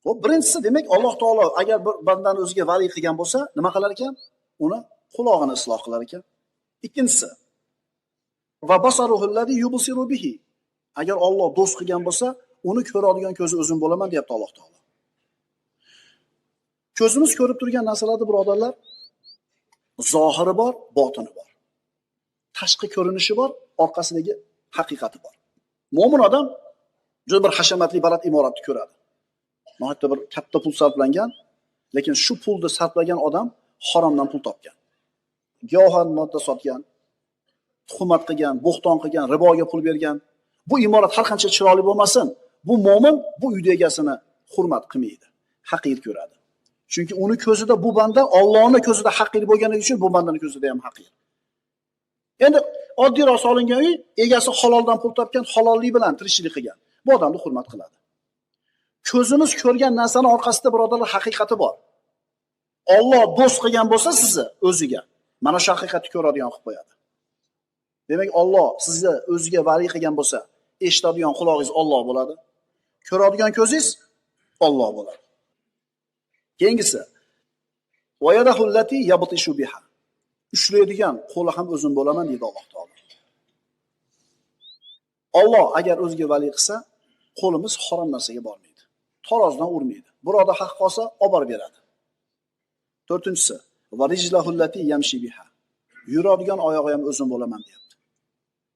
Xo'p, birinchisi, demak, Alloh taolo agar bir bandani o'ziga vali qilgan bo'lsa, nima qilar ekan? Uni qulog'ini isloh qilar ekan. Ikkinchisi, va basaruhu yubsiru bihi. Agar Alloh do'st qilgan bo'lsa, uni ko'radigan ko'zi o'zim bo'laman, deyapti Alloh taolo. Ko'zimiz ko'rib turgan narsalarda, birodarlar, zohiri bor, botini bor. Tashqi ko'rinishi bor, orqasidagi haqiqati bor. Mo'min odam juda bir hashamatli baland imoratni ko'radi. Nihoyatda bir katta pul sarflangan, lekin shu pulni sarflagan odam haromdan pul topgan. Giyohvand modda sotgan, tuhmat qilgan, bo'xton qilgan, riboga pul bergan. Bu imorat har qancha chiroyli bo'lmasin, bu mo'min bu uyni egasini hurmat qilmaydi, haqir ko'radi. Chunki uni ko'zida bu banda Allohning ko'zida haqir bo'lgani uchun bu bandani ko'zida ham haqir. Endi oddiyroq solingan uy egasi haloldan pul topgan, halollik bilan tirikchilik qilgan. Bu odamni hurmat qiladi. Ko'zimiz ko'rgan narsani orqasida, birodarlar, haqiqati bor. Alloh do'st qilgan bo'lsa sizni o'ziga, mana shu haqiqatni ko'radigan qilib qo'yadi. Demak, Alloh sizni o'ziga vali qilgan bo'lsa, eshitadigan qulog'ingiz Alloh bo'ladi. Ko'radigan ko'zingiz Alloh bo'ladi. Keyingisi, va yadahullati yabtishu biha. Ushlaydigan qo'li ham o'zim bo'laman, deydi Alloh taolo. Alloh agar o'ziga vali qilsa, qo'limiz harom narsaga bormaydi. Tarozidan urmaydi. Birovda haq qolsa, olib borib beradi. To'rtinchisi, va rijlahullati yamshi biha. Yuradigan oyog'i ham o'zim bo'laman, deyapti.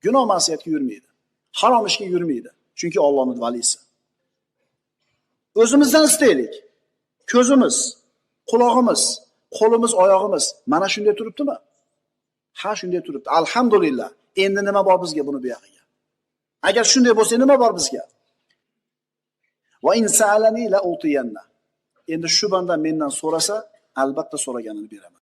Gunoh ma'siyatga yurmaydi. Harom ishga yurmaydi. Chunki Allohning valisi. O'zimizdan istaylik. Ko'zimiz, qulog'imiz, qo'limiz, oyog'imiz mana shunday turibdimi? Ha, shunday turibdi. Alhamdulillah. Endi nima bor bizga buni bu yog'iga? Agar shunday bo'lsa, nima bor bizga? Va in sa'alani la utiyanna. Endi shu banda mendan so'rasa, albatta so'raganini beraman.